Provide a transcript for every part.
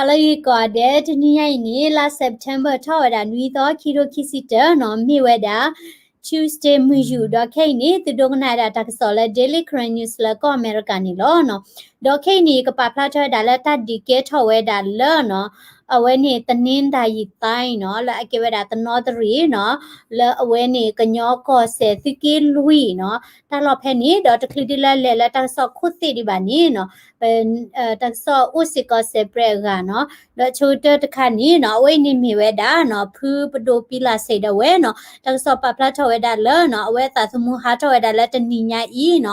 ဟါလၢအဂ့ၤကိးဂၤဒဲး, တနံၤညါအံၤန့ၣ် လါ September ထီၣ်ဝဲဒၣ်နွံသီ ခံထိခံဆံတၢ နီၤ, မ့ၢ်ဝဲဒၣ် Tuesday မုၢ်ယူာ်, ဒီးခဲအံၤန့ၣ် သုဒိကနၣ်ဝဲဒၣ်တၢ်ကစီၣ်လၢ Daily Karen News လၢကီၢ်အမဲရကၤန့ၣ်လီၤ. ဒီးခဲအံၤန့ၣ် ယကပာ်ဖျါထီၣ်ဝဲဒၣ်လၢတၢ်ဒုးကဲထီၣ်ဝဲဒၣ်လၢနီၤ, အဝဲန့ၣ် တနင်္သာရီတိုင်း နီၤ, လၢအကဲဝဲဒၣ်တနီသရံၣ်နီၤ, လၢအဝဲန့ၣ် ကညီကီၢ်စဲၣ်သုးက့လွံၢ်နီၤ, တၢ်လီၢ်ဖဲန့ၣ်, ဒီးတချုးဒ်လၢလဲၤလၢတၢ်ကစီၣ်ခိၣ်သ့ၣ်ဒံးဘၣ်န့ၣ်နီၤ, တၢ်ကစီၣ်အိၣ်စ့ၢ်ကီးစဲးပြဲးအဂၤနီၤ, ဒီးဆိကတၢၢ်တခါန့ၣ်နီၤ, အဝဲအံၤန့ၣ်မ့ၢ်ဝဲဒၣ်နီၤ, ဖုပဒိၣ်ပံလၤစ့ဒီးဝဲနီၤ, တၢ်ကစီၣ်ပာ်ဖျါထီၣ်ဝဲဒၣ်လၢနီၤ, အဝဲအသးသမူဟးထီၣ်ဝဲဒၣ်လၢတနံၤညါအံၤနီၤ,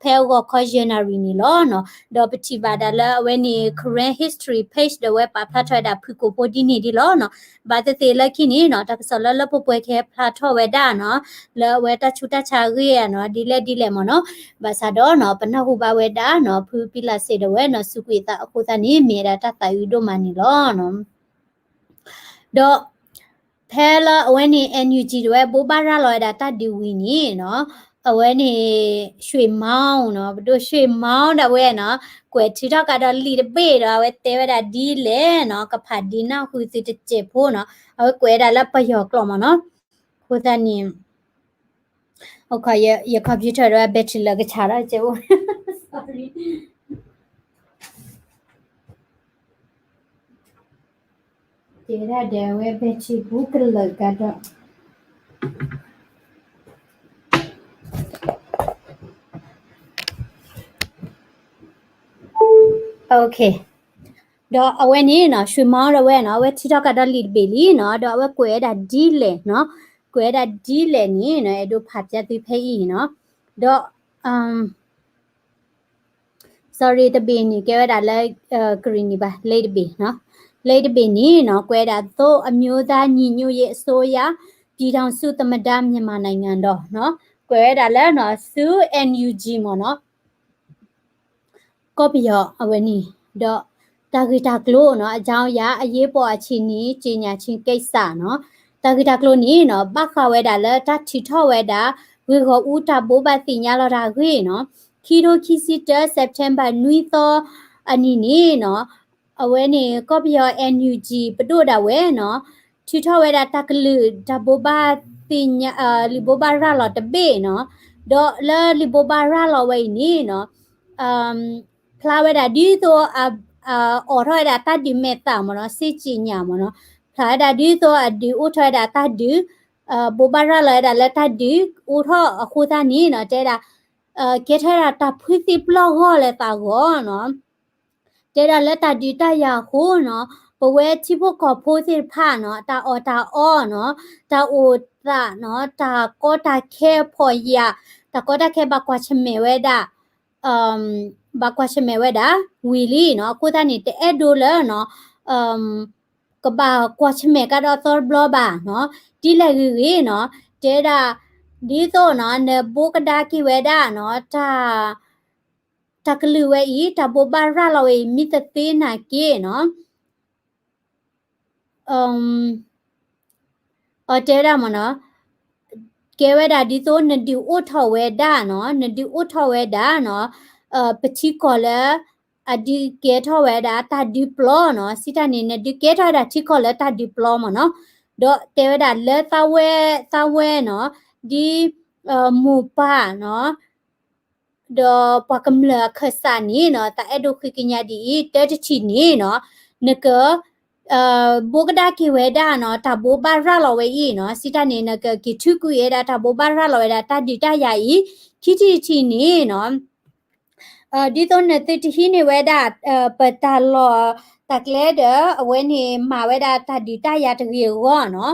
ဖဲအဂီၤခီယဲၢ်နၣ်ရံၣ်န့ၣ်လီၤနီၤ, ဒီးပထံၣ်ဘၣ်ဒၣ်လၢအဝဲန့ၣ် Karen History Page ဒီးဝဲပာ်ဖျါထီၣ်ဝဲဒၣ်ဖုကိာ်ဖိဒ်န့ၣ်ဒ်လီၤနီၤ, ဘၣ်သ့ၣ်သ့ၣ်လၢခံန့ၣ်နီၤ, တၢ်ကစီၣ်လၢလၢပှဲၤပှဲၤကဟဲဖျါထီၣ်ဝဲဒၣ်နီၤ, လၢအဝဲတၢ်ဆူးတၢ်ဆါအဂ့ၢ်နီၤ, ဒ်လဲၣ်ဒ်လဲၣ်မ့ၢ်နီၤ, ဘၣ်ဆၣ်ဒီးနီၤ, ပနၢ်ဟူဘၣ်ဝဲဒၣ်နီၤ, ဖုပံလၤစ့ဒီးဝဲနီၤ, စူးကွံာ်အသးအဃိသတးန့ၣ် မ့ၢ်ဝဲဒၣ်တၢ်သးအုးဒိၣ်မးန့ၣ်လီၤနီၤ. ဒီး ဖဲလၢအဝဲန့ၣ် NUG ဒီးဝဲဘိးဘၣ်ရၤလီၤဝဲဒၣ်တၢ်ဒုးဝံၤန့ၣ်နီၤ, အဝဲန့ၣ် ရွှေမောင် နီၤ, ပဒိၣ် ရွှေမောင် ဒၣ်ဝဲနီၤ, ကွဲးထုးထီၣ်ကဒီးလံာ်တဘ့ၣ်ဒီး အဝဲတဲဝဲဒၣ်ဒ်လဲၣ်နီၤ, ကဖးဒံးနၢ်ဟူသုတစဲးဖိနီၤ, အဝဲကွဲးဝဲဒၣ်လၢပယီၤကျိာ်မ့ၢ်နီၤ, အဃိသတးန့ၣ် ယ computer ဒီး battery လၢကဆါဒီးကဲအိၣ် sorry တဲဒၣ်ဒီးအဝဲ battery ဘူးကလၢာ်ကဒီး ဒီးအဝဲန့ၣ်နီၤ, ရွှေမောင် ဒီးဝဲနီၤ, အဝဲထုးထီၣ်ကဒီးလံာ်တဘ့ၣ်လံနီၤ, ဒီးအဝဲကွဲးဝဲဒၣ်ဒ်လဲၣ်နီၤ, ကွဲးဝဲဒၣ်ဒ်လဲၣ်န့ၣ်နီၤ, အဲၣ်ဒိးဖးပျဲသုဖဲအံၤနီၤ, ဒီး sorry တဘ့ၣ်န့ၣ် ကဲဝဲဒၣ်လၢ green န့ၣ်ဘၣ်, လံာ်တဘ့ၣ်နီၤ, လံာ်တဘ့ၣ်န့ၣ်နီၤ, ကွဲးဝဲဒၣ် သို့အမျိုးသားညီညွတ်ရေးအစိုးရ ပြည်ထောင်စုသမ္မတ မြန်မာနိုင်ငံတော် နီၤ, ကွဲးဝဲဒၣ်လၢနီၤ, ဆူ NUG မ့ၢ်နီၤ ကီၢ်ပယီၤအဝဲန့ၣ်, ဒီးတၢ်ဂ့ၢ်တၢ်ကျိၤနီၤ, အကြောင်းအရာ အရေးပေါ်အခြေအနေ ကြေညာခြင်းကိစ္စ နီၤ, တၢ်ဂ့ၢ်တၢ်ကျိၤန့ၣ်နီၤ, ဘၣ်ဃးဝဲဒၣ်လၢတၢ်ထုးထီၣ်ဝဲဒၣ် ဂ့ၢ်ဂီၢ်အူတၢ်ဘိးဘၣ်သ့ၣ်ညါလီၤတၢ်အဂ့ၢ်နီၤ, ခံထိခံဆံတၢ September နွံသီအနံၤန့ၣ်နီၤ, အဝဲန့ၣ် ကီၢ်ပယီၤ NUG ပဒိၣ်ဒၣ်ဝဲနီၤ, ထုးထီၣ်ဝဲဒၣ်တၢ်ကလုၢ်တၢ်ဘိးဘၣ်သ့ၣ်ညါ, လံာ်ဘိးဘၣ်ရၤလီၤတဘ့ၣ်နီၤ, ဒီးလၢလံာ်ဘိးဘၣ်ရၤလီၤဝဲအံၤန့ၣ်နီၤ, ဖျါဝဲဒၣ်ဒ်သိး အိးထီၣ်ဝဲဒၣ်တၢ်ဒုးမဲာ်သၣ်မ့ၢ်နီၤ, စ့စ့ညါမ့ၢ်နီၤ, ဖျါဝဲဒၣ်ဒ်သိးအဒုးအိၣ်ထီၣ်ဝဲဒၣ်တၢ်ဒုး, ဘိးဘၣ်ရၤလီၤဝဲဒၣ်လၢတၢ်ဒုးအိၣ်ထီၣ်အဃိသတးန့ၣ်နီၤ, တဲဒၣ် ကဲထီၣ်ဝဲဒၣ်တၢ်ဖုသံပျီၢ်ဂီၢ်လၢသးဂီၢ်နီၤ, တဲဒၣ်လၢတၢ်ဒုးတၢ်ယၤအဃိနီၤ, ပဝဲထံဖိကီၢ်ဖိသ့ၣ်တဖၣ်နီၤ, တၢ်အီၣ်တၢ်အီနီၤ, တၢ်အိၣ်သးနီၤ, တၢ်ကီတၢ်ခဲဖီၣ်ယာ်, တၢ်ကီတၢ်ခဲဘၣ်ကွၢ်ဆၢၣ်မဲာ်ဝဲဒၣ်, ဘၣ်ကွၢ်ဆၢၣ်မဲာ်ဝဲဒၣ်ဝံၤလံနီၤ, အဃိသတးန့ၣ် တအဲၣ်ဒိးလၢနီၤ ကဘၣ်ကွၢ်ဆၢၣ်မဲာ်ကဒီးသီတဘျီဘၣ်နီၤ, ဒ်လဲၣ်ဂ့ၤဂ့ၤနီၤ, တဲဒၣ် ဒ်သိးနီၤ နဘိကဒါက့ၤဝဲဒၣ်နီၤ, တၢ် တၢ်ကလုၢ်ဝဲအံၤ တၢ်ဘိးဘၣ်ရၤလီၤဝဲအံၤ မ့ၢ်တသ့နာ်က့နီၤ, အတဲဝဲဒၣ်မ့ၢ်နီၤ, ကဲဝဲဒၣ်ဒ်သိးနဒုးအိၣ်ထီၣ်ဝဲဒၣ်နီၤ, နဒုးအိၣ်ထီၣ်ဝဲဒၣ်နီၤ, ပထံကီၢ်လၢ အဒုးကဲထီၣ်ဝဲဒၣ်တၢ်ဒုးပျီနီၤ, စံးတၢ်န့ၣ် နဒုးကဲထီၣ်ဝဲဒၣ်ထံကီၢ်လၢတၢ်ဒုးပျီမ့ၢ်နီၤ, ဒီးတဲဝဲဒၣ်လၢသးဝဲ သးဝဲနီၤ, ဒ် မိၢ်ပၢ်နီၤ, ဒီးပှၤကမျၢၢ်အခၢၣ်စးန့ၣ်နီၤ, သးအဲၣ်ဒိးဃ့ကညးဒ်အံၤ, တၢတထံၣ်န့ၣ်နီၤ, နက ဘိးကဒါက့ၤဝဲဒၣ်နီၤ, တၢ်ဘိးဘၣ်ရၤလီၤဝဲအံၤနီၤ, စံးတၢ်န့ၣ် နကက့ၤထုးကွံာ်ဝဲဒၣ် တၢ်ဘိးဘၣ်ရၤလီၤဝဲဒၣ် တၢ်ဒုးတၢ်ယၤအံၤ, ခံထံၣ်တထံၣ်န့ၣ်နီၤ, ဒ်သိးနသုတဟံးန့ၢ်ဝဲဒၣ် ပတၢ်လီၢ်တၢ်ကျဲဒီး အဝဲန့ၣ်မၤဝဲဒၣ်တၢ်ဒုးတၢ်ယၤတဂ့ၤအဂီၢ်နီၤ,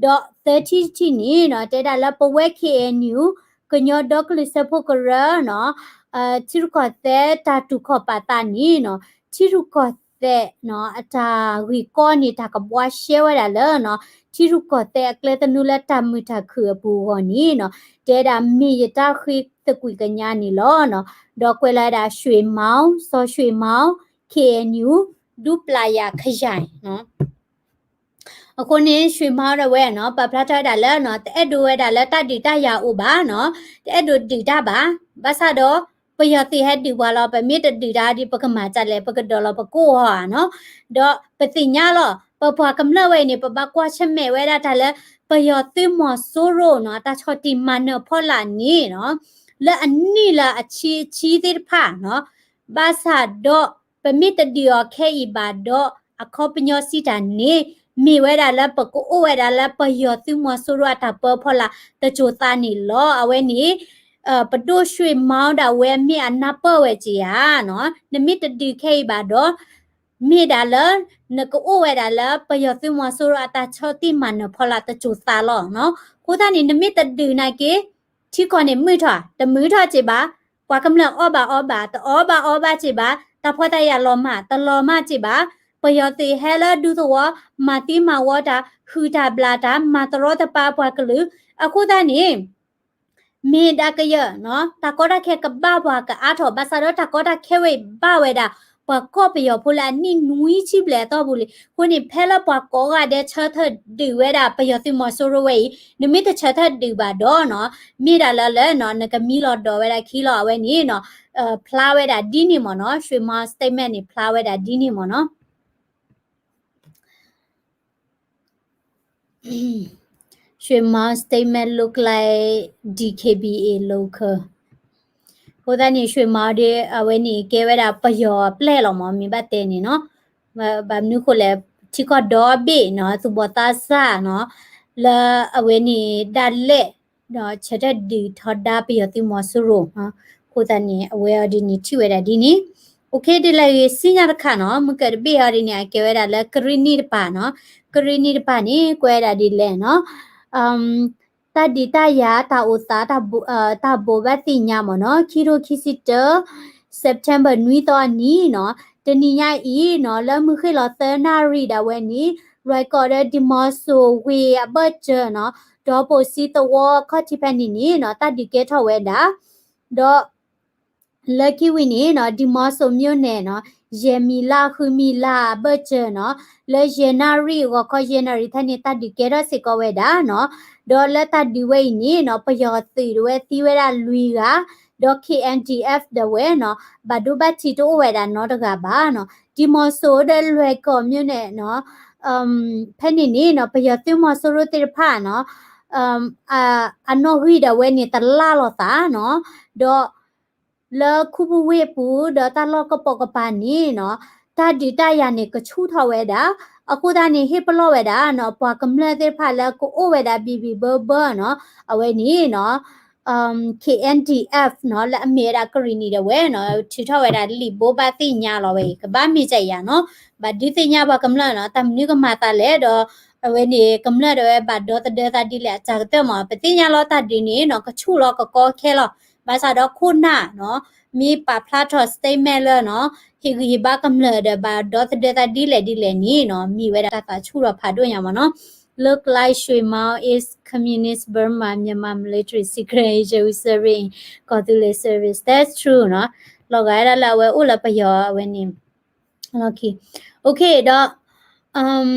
ဒီးသၢထံၣ်တထံၣ်န့ၣ်နီၤ, တဲဒၣ်လၢပဝဲ KNU ကညီဒီကလုာ်စၢဖှိၣ်ကရၢနီၤ, ထံရူၢ်ကီၢ်သဲးတၢ်တူၢ်ခီၣ်ပာ်သးန့ၣ်နီၤ, ထံရူၢ်ကီၢ်သဲးနီၤ အတၢ်ဂ့ၢ်ကီန့ၣ် တၢ်ကဘှါရှဲဝဲဒၣ်လၢနီၤ, ထံရူၢ်ကီၢ်သဲးအကျဲသနူလၢတၢ်မုာ်တၢ်ခုၣ်အပူၤအဂီၢ်န့ၣ်နီၤ, တဲဒၣ်မ့ၢ်ယတၢ်ဃ့သကွံာ်ကညးန့ၣ်လီၤနီၤ, ဒီးကွဲးလီၤဝဲဒၣ် ရွှေမောင် စီၤရွှေမောင် KNU ဒူပျၢ်ယၤခယၢၣ်နီၤ အဃိန့ၣ် ရွှေမောင် ဒီးဝဲနီၤ ပာ်ဖျါထီၣ်ဝဲဒၣ်လၢနီၤ တအဲၣ်ဒိးဝဲဒၣ်လၢတၢ်ဒုးတၢ်ယၤအိၣ်ဘၣ်နီၤ, တအဲၣ်ဒိးဒုးတၢ်ဘၣ်, ဘၣ်ဆၣ်ဒီး ပယီၤသုးဟဲဒုးပှၤလီၤ, ပမ့ၢ်တဒုးတၢ်ဒီး ပကမၤဒ်လဲၣ်, ပကဒိးလီၤပကိၢ်ဧါနီၤ. ဒီးပသ့ၣ်ညါလီၤ, ပပှၤကမျၢၢ်ဝဲအံၤန့ၣ် ပဘၣ်ကွၢ်ဆၢၣ်မဲာ်ဝဲဒၣ်တၢ်လၢ ပယီၤသုးမီၤစိရိၤနီၤ တၢ်ဆီၣ်တံၢ်မၤနၢၤဖီလာ်န့ၣ်နီၤ လၢအနံၣ်လၢအဆံအဆံသ့ၣ်တဖၣ်နီၤ, ဘၣ်ဆၣ်ဒီး ပမ့ၢ်တဒုးအီၤခဲအံၤဘၣ်ဒီး အခီပညီစံးတၢ်န့ၣ် မ့ၢ်ဝဲဒၣ်လၢပကအိၣ်ဝဲဒၣ်လၢပယီၤသုးမီၤစိရိၤအတၢ်ပၢဖီလာ်တစိၤသးန့ၣ်လီၤ. အဝဲန့ၣ် ပဒိၣ်ရွှေမောင်ဒၣ်ဝဲမ့ၢ်အနၢ်ပၢၢ်ဝဲက့ၤဧါနီၤ, နမ့ၢ်တဒုးခဲအံၤဘၣ်ဒီး မ့ၢ်ဒၣ်လၢ နကအိၣ်ဝဲဒၣ်လၢပယီၤသုးမီၤစိရိၤအတၢ်ဆီၣ်တံၢ်မၤနၢၤဖီလာ်တစိၤသးလီၤနီၤ. အဃိသတးန့ၣ် နမ့ၢ်တဒုးနာ်က့ ထံကီၢ်န့ၣ်မုာ်ထီၣ်, တမုာ်ထီၣ်က့ၤဘၣ်, ပှၤကမျၢၢ်အီၣ်ဘၣ်အီဘၣ်, တအီၣ်ဘၣ်အီဘၣ်က့ၤဘၣ်, တၢ်ဖှီၣ်တၢ်ယာ်လီၤမၢ်, တလီၤမၢ်က့ၤဘၣ်, ပယီၤသုးဟဲလၢဒူသဝီ မၤသံမၤဝီတၢ်, ဟုၣ်တၢ်ဘျၣ်တၢ်, မၤတရီတပါပှၤကလုာ်, အဃိသတးန့ၣ် မ့ၢ်ဒၣ်ကယၢၢ်နီၤ တၢ်ကီတၢ်ခဲကဘၣ်ပှၤကအါထီၣ် ဘၣ်ဆၣ်ဒီးတၢ်ကီတၢ်ခဲဝဲအံၤဘၣ်ဝဲဒၣ် ပှၤကီၢ်ပယီၤဖိလၢအနံၣ်နွံဆံဘျဲၣ်အသီပူၤလံ. အဃိန့ၣ် ဖဲလၢပှၤကိးဂၤဒဲးဆၢထၢၣ်ဒုးဝဲဒၣ်ပယီၤသုးမီၤစိရိၤဝဲအံၤ နမ့ၢ်တဆၢထၢၣ်ဒုးဘၣ်ဒီးနီၤ မ့ၢ်ဒၣ်လၢလၢနီၤ နကမံလီၤဒိးဝဲဒၣ်ခံလီၤ. အဝဲန့ၣ်နီၤ ဖျါဝဲဒၣ်ဒ်န့ၣ်မ့ၢ်နီၤ ရွှေမောင် statement န့ၣ် ဖျါဝဲဒၣ်ဒ်န့ၣ်မ့ၢ်နီၤ ရွှေမောင် statement look like D K B A local. အဃိသတးန့ၣ် ရွှေမောင် ဒီး အဝဲန့ၣ်ကဲဝဲဒၣ်ပယီၤအပျဲၢ်လီၤမ့ၢ် မ့ၢ်ဘၣ်တဲန့ၣ်နီၤ. ဘၣ်မနုၤဃိလဲၣ် ထံကီၢ်ဒီဘ့ၣ်နီၤ သူၣ်ဘီၣ်သးစၢ်နီၤ လၢအဝဲန့ၣ်ဒၣ်လဲာ် ဒီးဆၢထၢၣ်ဒုးထီဒါပယီၤသုးမီၤစိရိၤ. အဃိသတးန့ၣ် အဝဲအီၤဒ်န့ၣ်ထံၣ်ဝဲဒၣ်ဒ်န့ၣ်. အိၣ်ခ့ ဒ်လဲၣ်ဂ့ၤ စံၣ်ညီၣ်တခါနီၤ မုၢ်ကၢၤတဘ့ၣ်အီၤဒ်န့ၣ် အကဲဝဲဒၣ်လၢကရ့ၣ်နံၣ်တပၤနီၤ. ကရ့ၣ်နံၣ်တပၤန့ၣ် ကွဲးဝဲဒၣ်ဒ်လဲၣ်နီၤ တၢ်ဒုးတၢ်ယၤတၢ်အိၣ်သး တၢ်ဘိးဘၣ်သ့ၣ်ညါမ့ၢ်နီၤ ခံထိခံဆံတၢ September နွံသီအနံၤနီၤ တနံၤညါအံၤနီၤ လၢမုၢ်ဃ့ၢ်လီၤသၢနၣ်ရံၣ်ဒၣ်ဝဲန့ၣ် လွဲၢ်ကီၢ်ဒီးဒံမီၤစိၤဝ့ၢ်အဘၢၣ်စၢၤနီၤ ဒီးပိာ်စံသဝီခီၣ်ထံးဖဲန့ၣ်န့ၣ်နီၤ တၢ်ဒုးကဲထီၣ်ဝဲဒၣ် ဒီး လၢခံဝံၤန့ၣ်နီၤ ဒံမီၤစိၤ မြို့နယ် နီၤ ယဲၢ်မံၤလါဃုမံၤလါအဘၢၣ်စၢၤနီၤ လၢယဲၢ်နၣ်ရံၣ် ဂီၤခီယဲၢ်နၣ်ရံၣ်ထဲန့ၣ် တၢ်ဒုးကဲထီၣ်စ့ၢ်ကီးဝဲဒၣ်နီၤ ဒီးလၢတၢ်ဒုးဝဲအံၤန့ၣ်နီၤ ပယီၤသုးဒၣ်ဝဲသံဝဲဒၣ်လွံၢ်ဂၤ ဒီး K N D F ဒၣ်ဝဲနီၤ ဘၣ်ဒိဘၣ်ထံးတအိၣ်ဝဲဒၣ်နီတဂၤဘၣ်နီၤ ဒံမီၤစိၤဒီးလွဲၢ်ကီၢ် မြို့နယ် နီၤ ဖဲန့ၣ်န့ၣ်နီၤ ပယီၤသုးမီၤစိရိၤသ့ၣ်တဖၣ်နီၤ အနီၣ်ဂံၢ်ဒၣ်ဝဲန့ၣ်တလၢ်လိာ်သးနီၤ ဒီး လၢခူပူၤဝ့ၢ်အပူၤ ဒီးတၢ်လီၢ်ကပိာ်ကပၤန့ၣ်နီၤ တၢ်ဒုးတၢ်ယၤန့ၣ် ကဆူၣ်ထီၣ်ဝဲဒၣ် အဃိသတးန့ၣ် ဟ့ၣ်ပလီၢ်ဝဲဒၣ်နီၤ ပှၤကမျၢၢ်သ့ၣ်တဖၣ်လၢကအိၣ်ဝဲဒၣ်ဘံၣ်ဘံၣ်ဘၢဘၢနီၤ အဝဲန့ၣ်နီၤ K N D F နီၤ လၢအမ့ၢ်ဝဲဒၣ်ကရ့ၣ်နံၣ်ဒၣ်ဝဲနီၤ ထုးထီၣ်ဝဲဒၣ်လံာ်ဘိးဘၣ်သ့ၣ်ညါလီၤဝဲအံၤ ကဘၣ်မ့ၢ်ကယၤနီၤ ဘၣ်ဒုးသ့ၣ်ညါပှၤကမျၢၢ်နီၤ တၢ်မနုၤကမၤသးလဲၣ်ဒီး အဝဲန့ၣ် ကမျၢၢ်ဒၣ်ဝဲဘၣ်ဒီသဒၢသးဒ်လဲၣ် အတၢ်ကတၢၢ်မး ပသ့ၣ်ညါလီၤတၢ်ဒုးန့ၣ်နီၤ ကဆူၣ်လီၤကကီခဲလီၤ ဘၣ်ဆၣ်ဒီးခိၣ်နၢ်နီၤ မ့ၢ်ပာ်ဖျါထီၣ် statement လၢနီၤ ဟ့ၣ်ဂံၢ်ဟ့ၣ်ဘါကမျၢၢ်ဒီး ဘၣ်ဒီသဒၢသးဒ်လဲၣ်ဒ်လဲၣ်န့ၣ်နီၤ မ့ၢ်ဝဲဒၣ်တၢ်သးဆူၣ်ထီၣ်ဖးဒိၣ်ညါမးနီၤ Look like Shwe Maung is Communist Burma Myanmar military secret in Jerusalem ကီၢ်သူလ့ၤ service. That's true နီၤ လီၤဂာ်ဒၣ်လၢအဝဲအိၣ်လၢပယီၤအဝဲန့ၣ် လီၢ်ခံ OK ဒီး ခဲအံၤ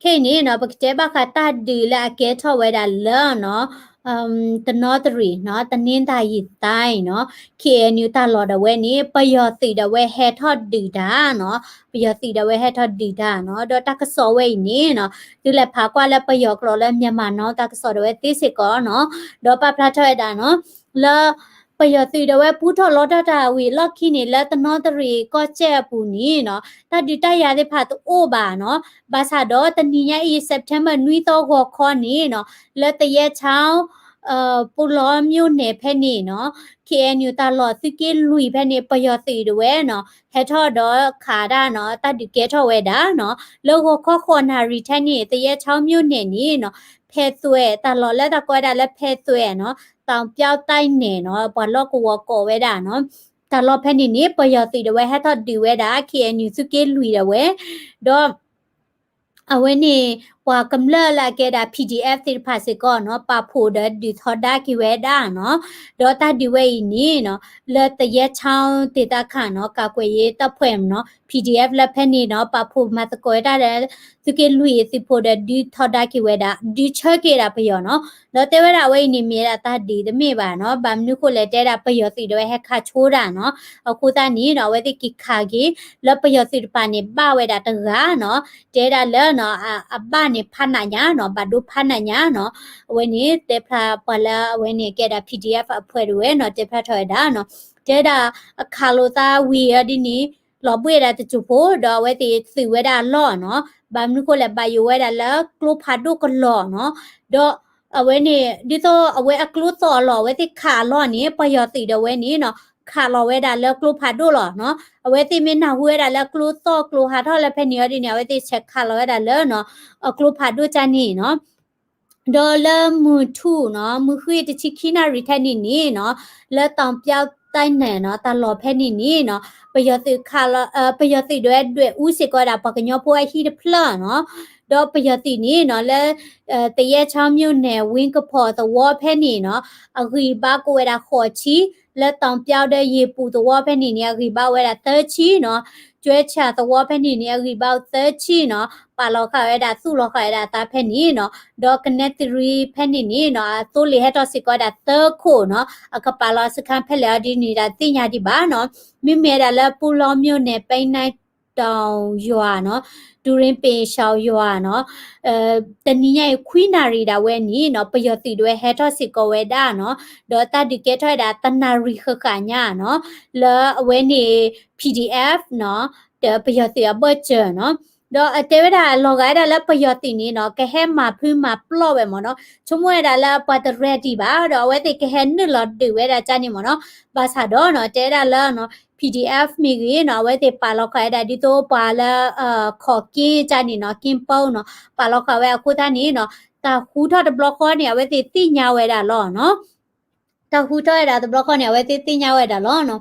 န့ၣ်နီၤ ပကတဲဘၣ်ဃးတၢ်ဒုးလၢအကဲထီၣ်ဝဲဒၣ်လၢနီၤ တနီသရံၣ်နီၤ တနင်္သာရီတိုင်းနီၤ K N U တၢ်လီၢ်ဒၣ်ဝဲန့ၣ် ပယီၤသုးဒၣ်ဝဲဟဲထီၣ်ဒုးတၢ်နီၤ ပယီၤသုးဒၣ်ဝဲဟဲထီၣ်ဒုးတၢ်နီၤ ဒီးတၢ်ကစီၣ်ဝဲအံၤန့ၣ်နီၤ သုလဲၤဖးကွၢ်လၢပယီၤကျိာ်လၢ Myanmar Now တၢ်ကစီၣ်ဒၣ်ဝဲသ့စ့ၢ်ကီးနီၤ ဒီးပာ်ဖျါထီၣ်ဝဲဒၣ်နီၤ လၢ ပယီၤသုးဒၣ်ဝဲပူထီၣ်လီတၢ်တၢ်ဝံၤအလီၢ်ခံန့ၣ် လၢတနီသရံၣ်ကီၢ်စဲၣ်အပူၤန့ၣ်နီၤ တၢ်ဒုးတၢ်ယၤသ့ၣ်တဖၣ်တအိၣ်ဘၣ်နီၤ ဘၣ်ဆၣ်ဒီးတနံၤညါအံၤ September နွံသီဂီၤခီန့ၣ်နီၤ လၢသယဲၢ်ချီ ပူလီၤ မြို့နယ် ဖဲန့ၣ်နီၤ K N U တၢ်လီၢ်သုးက့လွံၢ်ဖဲန့ၣ် ပယီၤသုးဒၣ်ဝဲနီၤ ဟဲထီၣ်ဒီးခးတၢ်နီၤ တၢ်ဒုးကဲထီၣ်ဝဲဒၣ်နီၤ လၢဂီၤခီဃိးနၣ်ရံၣ်ထဲန့ၣ် သယဲၢ်ချီ မြို့နယ် န့ၣ်နီၤ ဖဲသွဲၣ် တၢ်လီၢ်လၢတၢ်ကိးဝဲဒၣ်လၢဖဲသွဲၣ်နီၤ တောင်ပြောက်တိုက်နယ် နီၤ ပှၤလီၢ်ကဝီၤကိးဝဲဒၣ်နီၤ တၢ်လီၢ်ဖဲန့ၣ်န့ၣ် ပယီၤသုးဒၣ်ဝဲဟဲထီၣ်ဒုးဝဲဒၣ် K N U သုးက့လွံၢ်ဒၣ်ဝဲ ဒီး အဝဲန့ၣ် ပှၤကမျၢၢ်လၢအကဲဒၣ် P D F သ့ၣ်တဖၣ်စ့ၢ်ကီးနီၤ ပာ်ဖှိၣ်ဒီးဒုးထီဒါက့ၤဝဲဒၣ်နီၤ, ဒီးတၢ်ဒုးဝဲအံၤန့ၣ်နီၤ လၢ သရဲချောင်း ဒေသခံနီၤ ကာကွယ်ရေးတပ်ဖွဲ့နီၤ P D F လၢဖဲန့ၣ်နီၤ ပာ်ဖှိၣ်မၤသကိးဝဲတၢ်ဒီး သုးက့လွံၢ်သုးဖိဒီးဒုးထီဒါက့ၤဝဲဒၣ် ဒုးဆၢက့ၤဒၣ်ပယီၤနီၤ, ဒီးတဲဝဲဒၣ်အဝဲအံၤန့ၣ် မ့ၢ်ဝဲဒၣ်တၢ်ဒုးတမ့ၢ်ဘၣ်နီၤ, ဘၣ်မနုၤဃိလဲၣ် တဲဒၣ်ပယီၤသုးဒီးဝဲဟဲခးဆိဒၣ်နီၤ, အဃိသတးန့ၣ်နီၤ အဝဲသ့ၣ်က့ၤခးက့ၤ လၢပယီၤသုးတပၤန့ၣ် ဘၣ်ဝဲဒၣ်တဂၤနီၤ, တဲဒၣ်လၢနီၤ အဘၣ်န့ၣ်ဖးနးညါနီၤ, ဘၣ်ဒိဖးနးညါနီၤ, အဝဲန့ၣ်တဲဖျါပှၤလၢအဝဲန့ၣ်ကဲဒၣ် P D F အဖွဲ့တဝဲနီၤ တဲဖျါထီၣ်ဝဲဒၣ်နီၤ, တဲဒၣ်အခးလိာ်သးဝံၤအီၤဒ်န့ၣ် လီၤဘှ့ၣ်ဒၣ်တစိၢ်ဖိ ဒီးအဝဲသ့ၣ်သုးဝဲဒၣ်အလီၢ်နီၤ, ဘၣ်မနုၤဃိလဲၣ် ဘၣ်ယိၣ်ဝဲဒၣ်လၢကျိဖးဒိၣ်ကလီၤနီၤ, ဒီးအဝဲန့ၣ် ဒ်သိးအဝဲအကျိသီၣ်အလီၢ် အဝဲသ့ၣ်ခးအလီၢ်န့ၣ် ပယီၤသုးဒီးဝဲန့ၣ်နီၤ ခးလီၤဝဲဒၣ်လၢကျိဖးဒိၣ်လီၤနီၤ, အဝဲသ့ၣ်မ့ၢ်နၢ်ဟူဝဲဒၣ်လၢကျိသီၣ်ကျိဟးထီၣ်လၢဖဲန့ၣ်အီၤဒ်န့ၣ် အဝဲသ့ၣ်ဆဲးခးလီၤဝဲဒၣ်လၢနီၤ အကျိဖးဒိၣ်ကၢ်န့ၣ်နီၤ ဒီးလၢမုၢ်ထူၣ်နီၤ မုၢ်ဃ့ၢ်တဆံခံနၣ်ရံၣ်ထဲန့ၣ်န့ၣ်နီၤ လၢတောင်ပြောက်တိုင်းနယ်နီၤ တၢ်လီၢ်ဖဲန့ၣ်န့ၣ်နီၤ ပယီၤသုးခးလီၤ ပယီၤသုးဒွဲၣ်ဒွဲၣ်အူစ့ၢ်ကီးဝဲဒၣ် ပှၤကညီဖိအဟံၣ်တဖျၢၣ်နီၤ, ဒီးပယီၤသုးန့ၣ်နီၤ လၢ သရဲချောင်းမြို့နယ် ဝ့ၢ်ကဖီၣ်သဝီဖဲန့ၣ်နီၤ အဂံၢ်ဘါကအိၣ်ဝဲဒၣ်ဃိးဆံ, လၢတောင်ပြောက်ဒီးရေပူသဝီဖဲန့ၣ်န့ၣ် အဂံၢ်ဘါအိၣ်ဝဲဒၣ်သၢဆံနီၤ, ကၠွဲဆၣ်သဝီဖဲန့ၣ်န့ၣ် အဂံၢ်ဘါအိၣ်သၢဆံနီၤ, ပာ်လီၤဃာ်ဝဲဒၣ် သူၣ်လီၤဃာ်ဝဲဒၣ်အသးဖဲန့ၣ်နီၤ, ဒီးကနဲသရံဖဲန့ၣ်န့ၣ်နီၤ အသိလ့ၣ်ဟဲထီၣ်စ့ၢ်ကီးဝဲဒၣ်သၢခိၣ်နီၤ, အကပာ်လီၤစခန်းဖဲလဲၣ်အီၤဒ်န့ၣ် တသ့ၣ်ညါဒံးဘၣ်နီၤ, မ့မ့ၢ်ဝဲဒၣ်လၢပူၤလီမၠိၣ်န့ၣ် ပဲနၢ်တီၣ်ယွၤနီၤ, တူၤရ့ပ့ၤရှောင်ယွၤနီၤ တနံၤညါအံၤ ခွံနၣ်ရံၣ်ဒၣ်ဝဲန့ၣ်နီၤ ပယီၤသုးဒွဲၣ်ဟဲထီၣ်စ့ၢ်ကီးဝဲဒၣ်နီၤ, ဒီးတၢ်ဒုးကဲထီၣ်ဝဲဒၣ်တနၣ်ရံၣ်ဃၣ်ဃၣ်ညါနီၤ, လၢအဝဲန့ၣ် P D F နီၤ, ဒီးပယီၤသုးအဘၢၣ်စၢၤနီၤ, ဒီးအတဲဝဲဒၣ်လီၤဂာ်ဝဲဒၣ်လၢပယီၤသုးန့ၣ်နီၤ ကဟဲမၤဖုးမၤပျီၢ်ဝဲမ့ၢ်နီၤ, ဆိကမိၣ်ဝဲဒၣ်လၢပှၤတreadyဘၣ် ဒီးအဝဲသ့ၣ်ကဟဲနုာ်လီၤဒုးဝဲဒၣ်ကၢ်န့ၣ်မ့ၢ်နီၤ, ဘၣ်ဆၣ်ဒီးနီၤ တဲဝဲဒၣ်လၢ P D F မ့ၢ်ဂ့ၤနီၤ အဝဲသ့ၣ်ပာ်လီၤဃာ်ဝဲဒၣ်ဒ်သိးပှၤလၢ ခီၣ်က့ၢ်ကၢ်န့ၣ်နီၤ က့ၢ်ပိနီၤ ပာ်လီၤဃာ်ဝဲအဃိသတးန့ၣ်နီၤ တၢ်ဃူထီၣ်တဘျီဃီန့ၣ် အဝဲသ့ၣ်သ့ၣ်ညါဝဲဒၣ်လီၤနီၤ တၢ်ဃူထီၣ်ဝဲဒၣ်တဘျီဃီန့ၣ် အဝဲသ့ၣ်သ့ၣ်ညါဝဲဒၣ်လီၤနီၤ,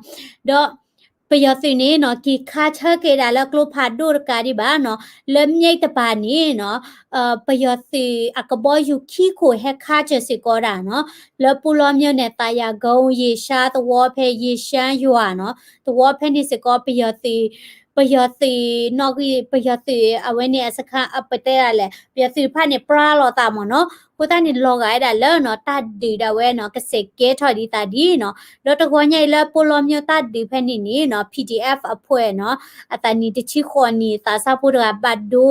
ဒီးပယီၤသုးန့ၣ်နီၤ က့ၤခးဆၢက့ၤဒၣ်လၢကျိဖးဒိၣ်တကးဒံးဘၣ်နီၤ, လၢမျဲၢ်တပၤန့ၣ်နီၤ ပယီၤသုးအကဘီယူၤခံခိၣ်ဟဲခးစၢၤစ့ၢ်ကီးဒၣ်နီၤ, လၢပူၤလီမၠိၣ်န့ၣ် သးယၤကုန်း ယ့ၣ်ရှါသဝီဖဲယ့ၣ်ရှါယွၤနီၤ, သဝီဖဲန့ၣ်စ့ၢ်ကီး ပယီၤသုး ပယီၤသုးနီၣ်ဂံၢ် ပယီၤသုးအဝဲန့ၣ်အစခန်း အပတဲဒၣ်လဲၣ် ပယီၤသုးတဖၣ်န့ၣ် ပြၢလီၤသးမ့ၢ်နီၤ, အဃိသတးန့ၣ် လီၤဂာ်ဝဲဒၣ်လၢနီၤ တၢ်ဒုးဒၣ်ဝဲနီၤ ကစဲးကဲထီၣ်ဒံးသးဒ်နီၤ, ဒီးတဂီၤညါအံၤလၢပီၣ်လီမၠိၣ်တၢ်ဒုးဖဲန့ၣ်န့ၣ်နီၤ P D F အဖွဲ့နီၤ အသးနံၣ်တဆံဃိးနံၣ် သးစၢ်ဖိတဂၤဘၣ်ဒိ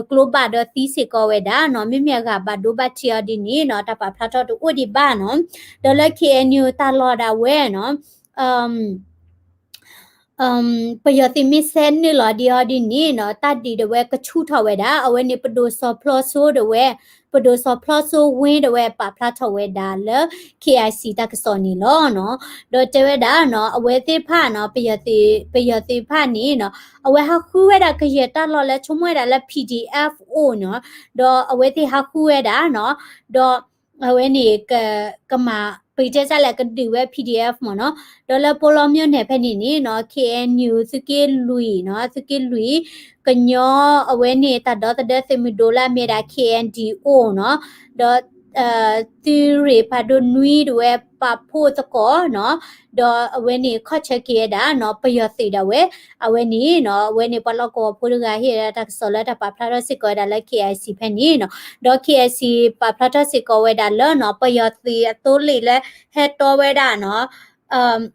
ကျိဘၣ်ဒီးသံစ့ၢ်ကီးဝဲဒၣ်နီၤ, မ့မ့ၢ်အဂၤဘၣ်ဒိဘၣ်ထံးအီၤဒ်န့ၣ်နီၤ တၢ်ပာ်ဖျါထီၣ်တအိၣ်ဒံးဘၣ်နီၤ, ဒီးလၢ K N U တၢ်လီၢ်ဒၣ်ဝဲနီၤ ပယီၤသုးမ့ၢ်ဆဲးနုာ်လီၤဒံးအီၤဒ်န့ၣ်နီၤ တၢ်ဒုးဒၣ်ဝဲကဆူၣ်ထီၣ်ဝဲဒၣ် အဝဲန့ၣ်ပဒိၣ်စီၤဖျီစိဒၣ်ဝဲ ပဒိၣ်စီၤဖျီစိဝ့ဒၣ်ဝဲ ပာ်ဖျါထီၣ်ဝဲဒၣ်လၢ K I C တၢ်ကစီၣ်န့ၣ်လီၤနီၤ, ဒီးတဲဝဲဒၣ်နီၤ အဝဲသ့ၣ်တဖၣ်နီၤ ပယီၤသုး ပယီၤသုးတဖၣ်န့ၣ်နီၤ အဝဲဟးဃုဝဲဒၣ်ကယဲၢ်တၢ်လီၢ်လၢဆိကမိၣ်ဝဲဒၣ်လၢ P D F အိၣ်နီၤ, ဒီးအဝဲသ့ၣ်ဟးဃုဝဲဒၣ်နီၤ ဒီး အဝဲန့ၣ် ကမၤ ပကတဲစ့ၢ်လဲၣ် ကဒုးဝဲ P D F မ့ၢ်နီၤ, ဒီးလၢပီၣ်လီမၠိၣ်န့ၣ်ဖဲန့ၣ်န့ၣ်နီၤ K N U သုးက့လွံၢ်နီၤ သုးက့လွံၢ် ကညီအဝဲန့ၣ် တၢ်ဒီသဒၢသုးမုၢ်ဒိၣ်လၢအမ့ၢ်ဒၣ် K N D O နီၤ, ဒီး သုးရ့ၣ်ဖးဒိၣ်နွံဒၣ်ဝဲပာ်ဖှိၣ်သကိးနီၤ, ဒီးအဝဲန့ၣ်ခီၣ်ဆၢက့ၤဝဲဒၣ်နီၤ ပယီၤသုးဒၣ်ဝဲ အဝဲန့ၣ်နီၤ အဝဲန့ၣ်ပှၤလီၢ်ကဝီၤဖိတဂၤဟ့ၣ်ဝဲဒၣ်တၢ်ကစီၣ်လၢတၢ်ပာ်ဖျါထီၣ်စ့ၢ်ကီးဝဲဒၣ်လၢ K I C ဖဲန့ၣ်နီၤ, ဒီး K I C ပာ်ဖျါထီၣ်စ့ၢ်ကီးဝဲဒၣ်လၢနီၤ ပယီၤသုးအသိလ့ၣ်လၢဟဲတီဝဲဒၣ်နီၤ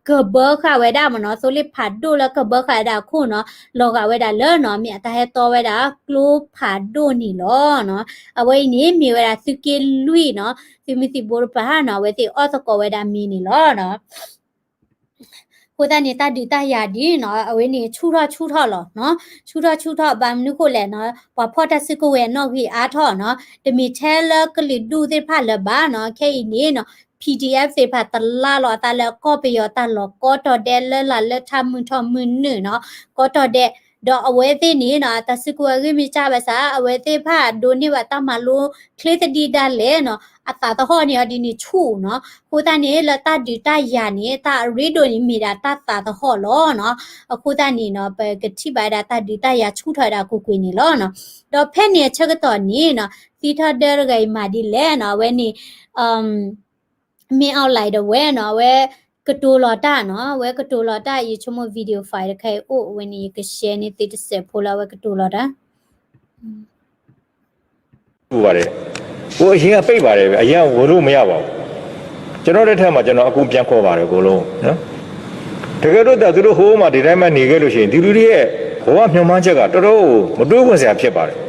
ကဘၢဃာ်ဝဲဒၣ်မ့ၢ်နီၤ သိလ့ၣ်ဖးဒိၣ်လၢကဘၢဃာ်ဝဲဒၣ်အခိၣ်နီၤ လီၤဂာ်ဝဲဒၣ်လၢနီၤ မ့ၢ်အတၢ်ဟဲတီဝဲဒၣ်ကျိဖးဒိၣ်န့ၣ်လီၤနီၤ, အဝဲအံၤန့ၣ်မ့ၢ်ဝဲဒၣ်သုးက့လွံၢ်နီၤ သုးမုၢ်သံၣ်ဘိတဖၣ်နီၤ အဝဲသ့ၣ်အီၣ်သကိးဝဲဒၣ်မ့ၤန့ၣ်လီၤနီၤ အဃိသတးန့ၣ် တၢ်ဒုးတၢ်ယၤဒ်နီၤ အဝဲန့ၣ်ဆူၣ်ထီၣ်ဆူၣ်ထီၣ်လီၤနီၤ, ဆူၣ်ထီၣ်ဆူၣ်ထီၣ် ဘၣ်မနုၤဃိလဲၣ်နီၤ ပှၤဖီၣ်တၢ်စုကဝဲၤနီၣ်ဂံၢ်အါထီၣ်နီၤ, တမ့ၢ်ထဲလၢကလုာ်ဒူၣ်သ့ၣ်တဖၣ်လၢၤဘၣ်နီၤ, ခဲအံၤန့ၣ်နီၤ P D F သ့ၣ်တဖၣ်တလါလီၤအသးလၢကီၢ်ပယီၤတၢ်လီၢ် ကီတီၢ်ဒဲးလၢလာ်လၢထါမုၢ်ထီၣ်မုၢ်နုာ်နီၤ, ကီတီၢ်ဒဲး ဒီးအဝဲသ့ၣ်န့ၣ်နီၤ တၢ်စုကဝဲၤဂ့ၢ်မ့ၢ်စၢ်ဘၣ်ဆၣ် အဝဲသ့ၣ်တဖၣ်ဒိးန့ၢ်ဘၣ်တၢ်မၤလိချ့သဒံးဒၣ်လဲာ်နီၤ, အသးသဟီၣ်န့ၣ်အီၤဒ်န့ၣ်ဆူၣ်နီၤ. အဃိသတးန့ၣ် လၢတၢ်ဒုးတၢ်ယၤန့ၣ် တၢ်အရ့ဒိၣ်န့ၣ်မ့ၢ်ဒၣ်တၢ်သးသဟီၣ်လီၤနီၤ. အဃိသတးန့ၣ်နီၤ ပကထံၣ်ဘၣ်ဝဲဒၣ်တၢ်ဒုးတၢ်ယၤဆူၣ်ထီၣ်ဝဲဒၣ်ကွ့ၢ်ကွ့ၢ်န့ၣ်လီၤနီၤ. ဒီးဖဲန့ၣ်အဆၢကတီၢ်န့ၣ်နီၤ သံထီၣ်ဒၢတဂၤအံၤမၤဒ်လဲၣ်နီၤ အဝဲန့ၣ် မင်းအောင်လှိုင် ဒၣ်ဝဲနီၤ အဝဲကတိၤလီၤတၢ်နီၤ, အဝဲကတိၤလီၤတၢ် ယဆိကမိၣ် video file တခါအံၤအိၣ်ဝဲန့ၣ် ယက share န့ၢ်သုတစဲးဖိလၢအဝဲကတိၤလီၤတၢ် ပါတယ်။ ကိုယ့်အရင်ကပိတ်ပါတယ်ဗျာ။ အရင်ကဝင်လို့မရပါဘူး။ ကျွန်တော်လက်ထက်မှာ ကျွန်တော်အကုန်ပြန်ခေါ်ပါတယ် အကုန်လုံးနော်။ တကယ်လို့သာသူတို့ဟိုမှာဒီတိုင်းမှနေခဲ့လို့ရှိရင် ဒီလူတွေရဲ့ဘဝမျှော်မှန်းချက်ကတော်တော်ကိုမတိုးဝင်စရာဖြစ်ပါတယ်။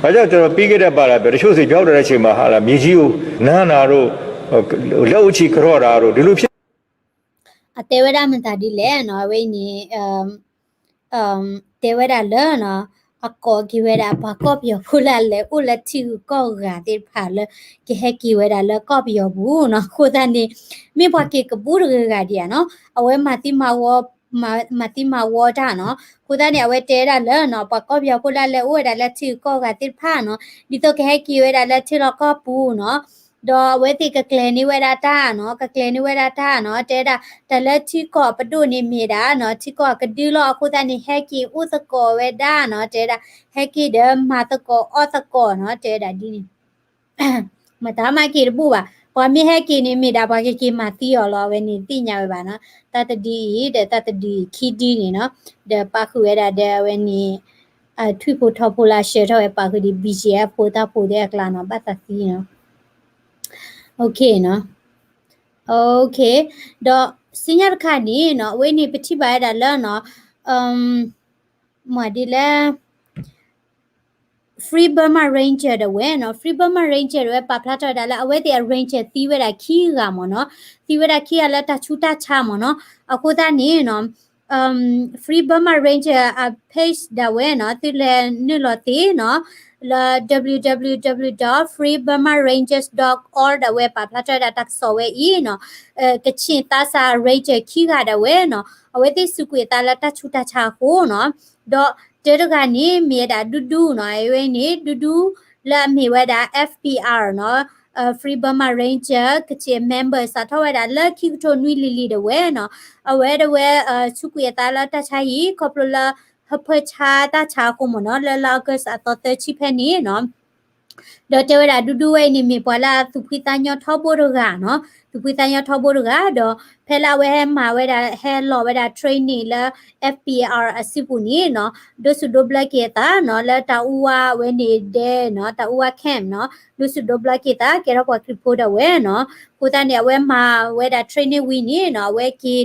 ဘာကြောင့် ကျွန်တော်ပြီးခဲ့တဲ့ပါလာပဲတချို့စီပြောင်းတဲ့အချိန်မှာဟာလာမြေကြီးကိုနမ်းတာတို့လက်အုပ်ချီကရော့တာတို့ဒီလိုဖြစ် အတဲဝဲဒၣ်မတၤဒ်လဲၣ်နီၤ အဝဲအံၤန့ၣ် တဲဝဲဒၣ်လၢနီၤ အကိးက့ၤဝဲဒၣ်ပှၤကီၢ်ပယီၤဖိလၢအလဲၤအိၣ်လၢထံဂုၤကီၢ်ဂၤသ့ၣ်တဖၣ်လၢ ကဟဲက့ၤဝဲဒၣ်လၢကီၢ်ပယီၤပူၤနီၤ. အဃိသတးန့ၣ် မ့ၢ်ပှၤက့ၤကပူၤတဂၤဂၤဒံးဧါနီၤ အဝဲမၤသံမၤဝီ မၤသံမၤဝီတၢ်နီၤ. အဃိသတးန့ၣ် အဝဲတဲဒၣ်လၢနီၤ ပှၤကီၢ်ပယီၤဖိလၢအလဲၤအိၣ်ဝဲဒၣ်လၢထံဂုၤကီၢ်ဂၤသ့ၣ်တဖၣ်နီၤ ဒ်သိးကဟဲက့ၤဝဲဒၣ်လၢထံလီၢ်ကီၢ်ပူၤနီၤ ဒီးအဝဲသ့ၣ်ကကျဲၤန့ၢ်ဝဲဒၣ်တၢ်နီၤ ကကျဲၤန့ၢ်ဝဲဒၣ်တၢ်နီၤ တဲဒၣ် တၢ်လၢထံကီၢ်ပဒိၣ်န့ၣ်မ့ၢ်ဒၣ်နီၤ ထံကီၢ်အကဒုလီၤ အဃိသတးန့ၣ် ဟဲက့ၤအိၣ်သကိးဝဲဒၣ်နီၤ တဲဒၣ် ဟဲက့ၤဒီးမၤသကိးအီၣ်သကိးနီၤ တဲဒၣ်ဒ်န့ၣ် မတၤမၤက့ၤတဘူၣ်ဘၣ် ပှၤမ့ၢ်ဟဲက့ၤန့ၣ်မ့ၢ်ဒၣ်ပှၤကက့ၤမၤသံအီၤလီၤ အဝဲန့ၣ်သ့ၣ်ညါဝဲဘၣ်နီၤ တၢ်တဒုအံၤ ဒီးတၢ်တဒုအံၤခံဒုန့ၣ်နီၤ ဒီးပာ်ဃုာ်ဝဲဒၣ်ဒီးအဝဲန့ၣ် ထွံၣ်ဖိထီဖိလၢအဆှၢထီၣ်ဝဲပာ်ဃုာ်ဒ် ဘီၣ်ကၠံၣ်အဲၣ်ဖိတၢ်ဖိသ့ၣ်အကျါနီၤ ဘၣ်သးသံနီၤ OK နီၤ OK ဒီးစံညါတခါန့ၣ်နီၤ အဝဲန့ၣ်ပထံၣ်ဘၣ်ဝဲဒၣ်လၢနီၤ မၤဒ်လဲၣ် Free Burma Ranger ဒၣ်ဝဲနီၤ Free Burma Ranger ဒၣ်ဝဲ ပာ်ဖျါထီၣ်ဝဲဒၣ်လၢအဝဲသ့ၣ်အ ranger သံဝဲဒၣ်ခံဂၤမ့ၢ်နီၤ သံဝဲဒၣ်ခံဂၤလၢတၢ်ဆူးတၢ်ဆါမ့ၢ်နီၤ အဃိသတးန့ၣ်နီၤ Free Burma Ranger အ page ဒၣ်ဝဲနီၤ သုလဲၤနုာ်လီၤသ့နီၤ လၢ www.freeburmarangers.org ဒၣ်ဝဲ ပာ်ဖျါထီၣ်ဝဲဒၣ်တၢ်ကစီၣ်ဝဲအံၤနီၤ ကချ့ၣ်သးစၢ် ranger ခံဂၤဒၣ်ဝဲနီၤ အဝဲသ့ၣ်စူးကွံာ်အသးလၢတၢ်ဆူးတၢ်ဆါအဃိနီၤ ဒီးတၢတဂၤန့ၣ် မ့ၢ်ဝဲဒၣ်ဒူဒူနီၤ အဝဲန့ၣ် ဒူဒူလၢအမ့ၢ်ဝဲဒၣ် F B R နီၤ Free Burma Ranger ကချ့ၣ် member စးထီၣ်ဝဲဒၣ်လၢခံကထိနွံလံၤလံၤဒၣ်ဝဲနီၤ အဝဲဒၣ်ဝဲ စူးကွံာ်အသးလၢတၢ်ဆါအံၤ ခီဖျိလၢ ဟၢဖၢဆါတၢ်ဆါအဃိမ့ၢ်နီၤ လၢလါ August အသီသၢဆံဖဲန့ၣ်နီၤ ဒီးတဲဝဲဒၣ်ဒူဒူဝဲအံၤန့ၣ် မ့ၢ်ပှၤလၢအသူၣ်ဖှံသးညီထီဘိတဂၤနီၤ သူၣ်ဖှံသးညီထီဘိတဂၤ ဒီးဖဲလၢအဝဲဟဲမၤဝဲဒၣ် ဟဲလီၤဝဲဒၣ် training လၢ F B R အစုပူၤန့ၣ်နီၤ ဒိးဆူၣ်ဒိးဘျၢက့ၤအသးနီၤ လၢတၢ်အူဝါဝဲန့ၣ်ဒဲနီၤ တၢ်အူဝါ camp နီၤ ဒိးဆူၣ်ဒိးဘျၢက့ၤသး ကဲထီၣ်ပှၤခရံာ်ဖိဒၣ်ဝဲနီၤ အဃိသတးန့ၣ် အဝဲမၤဝဲဒၣ် training ဝံၤန့ၣ်နီၤ အဝဲက့ၤ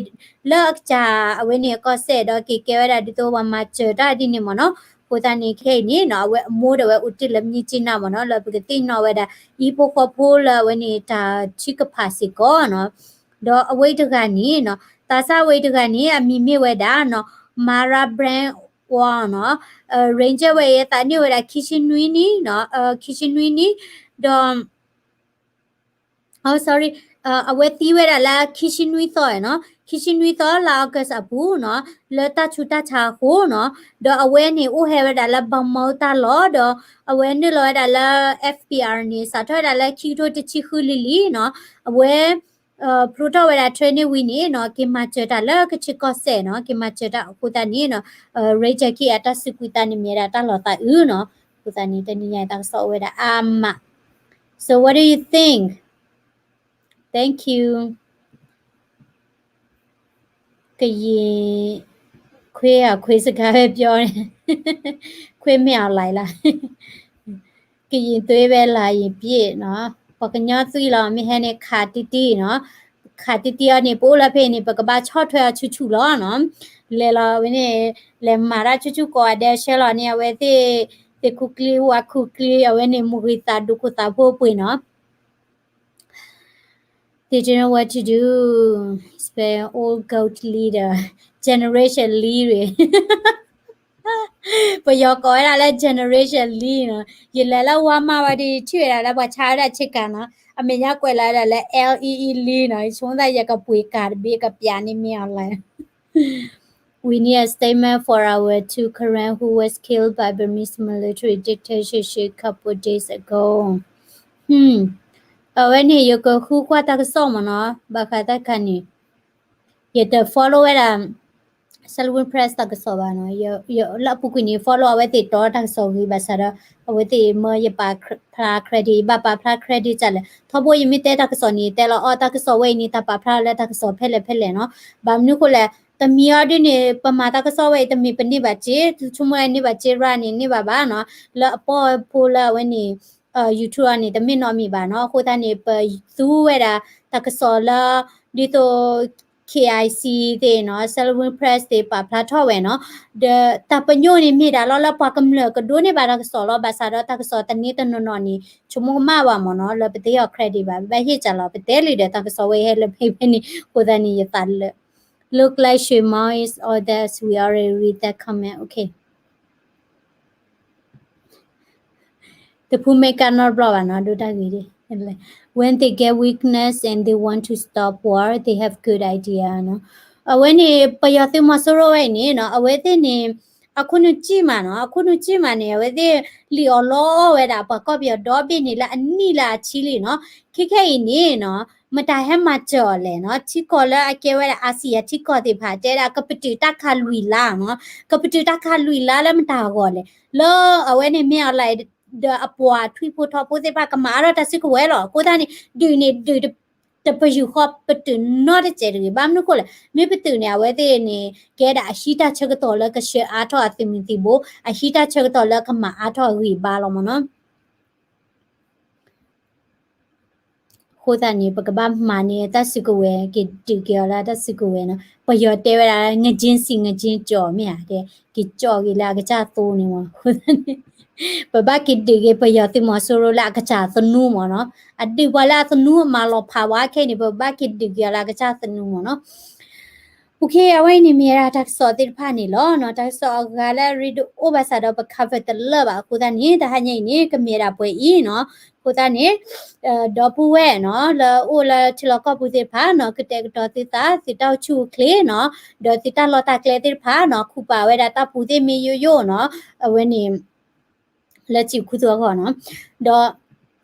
လၢအကစၢ်အဝဲန့ၣ်အကီၢ်စဲၣ်ဒီးက့ၤကဲဝဲဒၣ်ဒ်သိးပှၤမၤစၢၤတၢ်ဒ်န့ၣ်မ့ၢ်နီၤ အဃိသတးန့ၣ်ခဲအံၤန့ၣ်နီၤ အဝဲအမိၢ်ဒၣ်ဝဲအိၣ်တ့ၢ်လၢမြစ်ကြီးနားမ့ၢ်နီၤ လၢပကသ့ၣ်နီၣ်ဝဲဒၣ် ဟံၣ်ဖိဃီဖိလၢအဝဲန့ၣ်တၢ်ထုကဖၣ်စ့ၢ်ကီးနီၤ ဒီးအဝဲအံၤတဂၤန့ၣ်နီၤ သးစၢ်ဝဲအံၤတဂၤန့ၣ် အမံၤမ့ၢ်ဝဲဒၣ်နီၤ Mara Brand Wong နီၤ ranger ဝဲအံၤအသးန့ၢ်ဝဲဒၣ်ခံဆံနွံနံၣ်နီၤ ခံဆံနွံနံၣ် ဒီး အ sorry အဝဲသံဝဲဒၣ်လၢခံဆံနွံသီနီၤ ခံဆံနွံသီလါ August အပူၤနီၤ လၢတၢ်ဆူးတၢ်ဆါအဃိနီၤ ဒီးအဝဲန့ၣ် အိၣ်ဟဲဝဲဒၣ်လၢ ဘီမီတၢ်လီၢ် ဒီးအဝဲနုာ်လီၤဝဲဒၣ်လၢ F B R န့ၣ် စးထီၣ်ဝဲဒၣ်လၢခံကထိတဆံဃုလံၤလံၤနီၤ အဝဲ ဖျိထီၣ်ဝဲဒၣ် training ဝံၤန့ၣ်နီၤ က့ၤမၤစၢၤတၢ်လၢကချ့ၣ်ကီၢ်စဲၣ်နီၤ က့ၤမၤစၢၤတၢ်အဃိသတးန့ၣ်နီၤ ranger ခံဂၤအတၢ်စုကွံာ်သးန့ၣ်မ့ၢ်ဝဲဒၣ်တၢ်လီၤသးအုးနီၤ အဃိသတးန့ၣ် တနံၤညါအံၤတၢ်ကစီၣ်အိၣ်ဝဲဒၣ်အါမး So what do you think? Thank you. ကရင်ခွေး ခွေးစကားပဲပြော ခွေးမင်းအောင်လှိုင်လား ကရင်သွေးပဲလာရင်ပြည့်နော် ပှၤကညီသွေးလီၤ မ့ၢ်ဟဲန့ၣ်ခးတံၢ်တံၢ်နော် ခးတံၢ်တံၢ်အီၤန့ၣ် ပအိၣ်လၢဖဲန့ၣ် ပကဘၣ်ဆီၣ်ထွဲအီၤဆူၣ်ဆူၣ်လီၤနော် လဲၤလီၤဝဲန့ၣ် လဲၤမၤတၢ်ဆူၣ်ဆူၣ်ကိးဂၤဒဲးဆှၢလီၤန့ၣ် အဝဲသ့ၣ် သ့ၣ်ခူကျံ ဝါခူကျံ အဝဲန့ၣ် မူဂ့ၤသးဒိၣ်ခိၣ်သးဖိပှ့ၤနော် They don't know what to do. It's been old goat leader, generation leader. ပယီၤကိးဝဲဒၣ်လၢ generation leader နီၤ ယလဲၤလၢ Walmart ဝဲဒီး ထံၣ်ဝဲဒၣ်လၢပှၤဆါဝဲဒၣ်ဆ့ကၤနီၤ အမဲာ်ညါကွဲးလၢဒၣ်လၢ L E E leader နီၤ ယဆိကမိၣ်သးယကပှ့ၤကၤတဘ့ၣ်ကပျးန့ၣ် မ့ၢ်အီၤလဲၣ် We need a statement for our two Karen who was killed by Burmese military dictatorship couple days ago. Hmm. အဝဲန့ၣ် ယကဃုကွၢ်တၢ်ကစီၣ်မ့ၢ်နီၤ, ဘၣ်ဃးတၢ်တခါန့ၣ် ယတ follow ဝဲဒၣ် Salween Press တၢ်ကစီၣ်ဘၣ်နီၤ, ယ လၢအပူၤကွံာ်န့ၣ် follow အဝဲသ့ၣ်တီတၢ်ကစီၣ်ဂ့ၤ ဘၣ်ဆၣ်ဒီး အဝဲသ့ၣ်မၢယပာ်ဖျါ credit ယဘၣ်ပာ်ဖျါ credit ဒ်လဲၣ်. ထီဘိယမ့ၢ်တဲတၢ်ကစီၣ်န့ၣ် တဲလီၤအီၣ်တၢ်ကစီၣ်ဝဲအံၤန့ၣ် တၢ်ပာ်ဖျါလၢတၢ်ကစီၣ်ဖဲလဲၣ်ဖဲလဲၣ်နီၤ. ဘၣ်မနုၤဃိလဲၣ်, တမံၤအီၤဒ်န့ၣ် ပမၤတၢ်ကစီၣ်ဝဲအံၤ တမ့ၢ်ပန့ၢ်ဘၣ်စ့, တဆိကမိၣ်န့ၢ်ဘၣ်စ့ရၣ်န့ၣ် န့ၢ်ဘၣ်ဘၣ်နီၤ, လၢအပီၢ်ဖိလၢအဝဲန့ၣ် YouTube အီၤန့ၣ် တမ့ၢ်နီတမံၤဘၣ်နီၤ. အဃိသတးန့ၣ် ပသူဝဲဒၣ်တၢ်ကစီၣ်လၢ ဒ်သိး KIC သ့ၣ်နီၤ, Salween Press သ့ၣ်ပာ်ဖျါထီၣ်ဝဲနီၤ, ဒီးတၢ်ပညိၣ်န့ၣ်မ့ၢ်ဒၣ်လီၤ လၢပှၤကမျၢၢ်ကဒိးန့ၢ်ဘၣ်တၢ်ကစီၣ်လီၤ. ဘၣ်ဆၣ်ဒီးတၢ်ကစီၣ်တန့ၢ်တနီၤနီၤန့ၣ် ဆိကမိၣ်ကမၣ်ဘၣ်မ့ၢ်နီၤ, လၢပတဟ့ၣ်အီၤ credit ဘၣ်, ဘၣ်ဟ့ၣ်ကၢ်လီၤ ပတဲလံဒီးတၢ်ကစီၣ်ဝဲဟဲလၢဖဲဖဲန့ၣ် အဃိသတးန့ၣ် ယသးလၢ Look like Shui Mao is all that, we already read that comment, okay. တဖုမ့ၢ်ကၢ်နီတဘျီဘၣ်နီၤ ဒိတၢ်ဂ့ၤဒ် When they get weakness and they want to stop war, they have good idea နီၤ. အဝဲန့ၣ် ပယီၤသုးမီၤစိရိၤဝဲအံၤန့ၣ်နီၤ အဝဲသ့ၣ်န့ၣ် အခိၣ်နူာ်ကံၣ်မးနီၤ, အခိၣ်နူာ်ကံၣ်မးန့ၣ် အဝဲသ့ၣ်လံၣ်အီၣ်လီအီၣ်ဝဲဒၣ် ပှၤကီၢ်ပယီၤဒီဘ့ၣ်န့ၣ် လၢအနံၣ်လၢအဆံလံနီၤ. ခဲခဲအံၤန့ၣ်နီၤ မတၤဟဲမၤစၢၤအီၤလဲၣ်နီၤ, ထံကီၢ်လၢအကဲဝဲဒၣ် အၤစံယၤထံကီၢ်သ့ၣ်တဖၣ် တဲဒၣ်ကပတုာ်တၢ်ခးလွံၢ်လါနီၤ, ကပတုာ်တၢ်ခးလွံၢ်လါလၢမတၤအဂီၢ်လဲၣ်, လၢအဝဲန့ၣ်မ့ၢ်အီၤလဲၣ် ဒီးအပှၤထွံၣ်ဖိထိၣ်ဖိသ့ၣ်တဖၣ် ကမၤအါထီၣ်တၢ်စုကဝဲၤလီၤ. အဃိသတးန့ၣ် ဒုးန့ၣ်ဒုး တပယူာ်ဃီပတုာ်နီတစဲးတဂ့ၤ. ဘၣ်မနုၤဃိလဲၣ်, မ့ၢ်ပတုာ်န့ၣ် အဝဲသ့ၣ်န့ၣ် ကဲဒၣ်အဟံးတၢ်ဆၢကတီၢ်လၢကဆှၢအါထီၣ်အသုးမုၢ်သံၣ်ဘိ, အဟံးတၢ်ဆၢကတီၢ်လၢကမၤအါထီၣ်အဂံၢ်အဘါလီၤမ့ၢ်နီၤ. အဃိသတးန့ၣ် ပကဘၣ်မၤန့ၢ်တၢ်စုကဝဲၤ က့ၤဒုးက့ၤအီၤလၢတၢ်စုကဝဲၤနီၤ. ပယီၤတဲဝဲဒၣ် ငကၠ့စံၣ် ငကၠ့ကၠီၣ် မ့ၢ်ဧါ, တဲ က့ၤကၠီၣ်က့ၤလၢအကစၢ်သိန့ၣ်မ့ၢ်. အဃိသတးန့ၣ် ပဘၣ်က့ၤဒုးက့ၤပယီၤသုးမီၤစိရိၤလၢအကစၢ်သနူမ့ၢ်နီၤ. အဒုးပှၤလၢအသနူအမၤလီၤဖးဝဲခဲအံၤန့ၣ် ပဘၣ်က့ၤဒုးက့ၤအီၤလၢအကစၢ်သနူမ့ၢ်နီၤ. ပူၤခ့ အဝဲအံၤန့ၣ်မ့ၢ်ဝဲဒၣ်တၢ်ကစီၣ်သ့ၣ်တဖၣ်န့ၣ်လီၤနီၤ. တၢ်ကစီၣ်အဂၤလၢအရ့ဒိၣ်အိၣ်ဘၣ်ဆၣ်ဒီး ပ cover တလၢာ်ဘၣ်. အဃိသတးန့ၣ် တဟါညါအံၤန့ၣ် ကမ့ၢ်ဒၣ်ပှဲၤအံၤနီၤ. အဃိသတးန့ၣ် ဒီပုၢ်ဝဲၢ်နီၤ လၢအိၣ်လၢထံလီၢ်ကီၢ်ပူၤသ့ၣ်တဖၣ်နီၤ ကတဲာ်ကတီၤသုသး သုတၢ်အိၣ်ဆူၣ်အိၣ်ချ့နီၤ ဒီးသုတၢ်လီၢ်တၢ်ကျဲသ့ၣ်တဖၣ်နီၤ ခူၣ်ပာ်ဝဲဒၣ်တၢ်ပူၤသ့ၣ်မ့ၢ်ယိယိနီၤ အဝဲန့ၣ် လၢစံၣ်ခူသူၣ်အဂီၢ်နီၤ ဒီး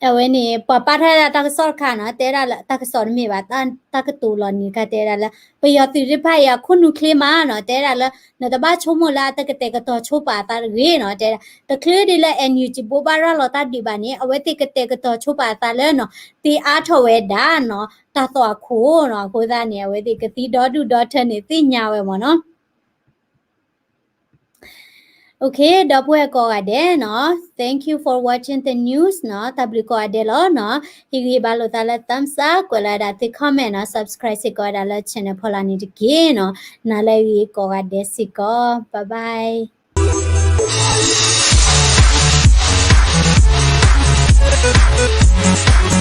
အဝဲန့ၣ် ပှၤပာ်ထီၣ်ဒၣ်တၢ်ကစီၣ်တခါနီၤ တဲဒၣ်လၢတၢ်ကစီၣ်တမ့ၢ်ဘၣ် တၢ်ကတိၤလီၤနံၤတခါတဲဒၣ်လၢ ပယီၤသုးသ့ၣ်တဖၣ်အံၤအခိၣ်နူာ်ချ့မးနီၤ တဲဒၣ်လၢ နတဘၣ်ဆိကမိၣ်လၢအတကတဲာ်ကတီၤဆိပာ်အသးတဂ့ၤနီၤ တဲဒၣ် တချုးဒ်လၢ NUG ဘိးဘၣ်ရၤလီၤတၢ်ဒုးဘၣ်န့ၣ် အဝဲသ့ၣ်ကတဲာ်ကတီၤဆိပာ်အသးလၢနီၤ သ့အါထီၣ်ဝဲဒၣ်နီၤ တၢ်သွၣ်ခိၣ်နီၤ အဃိသတးန့ၣ် အဝဲသ့ၣ်ကသံဒီဒူၣ်ဒီထၢန့ၣ် သ့ၣ်ညါဝဲမ့ၢ်နီၤ Okay ဒီပုၢ်ဝဲၢ်ကိးဂၤဒဲးနီၤ thank you for watching the news နီၤ တၢ်ဘျုးကိးဂၤဒဲးလီၤနီၤ ဟ့ၣ်ဂံၢ်ဟ့ၣ်ဘါလိာ်သးလၢ thumbs up ကွဲးလီၤဝဲဒၣ်သု comment နီၤ subscribe စ့ၢ်ကီးဝဲဒၣ်လၢ channel ဖီလာ်န့ၣ်တက့ၢ်နီၤ နၤလၢအဂ့ၤကိးဂၤဒဲးစ့ၢ်ကီး bye bye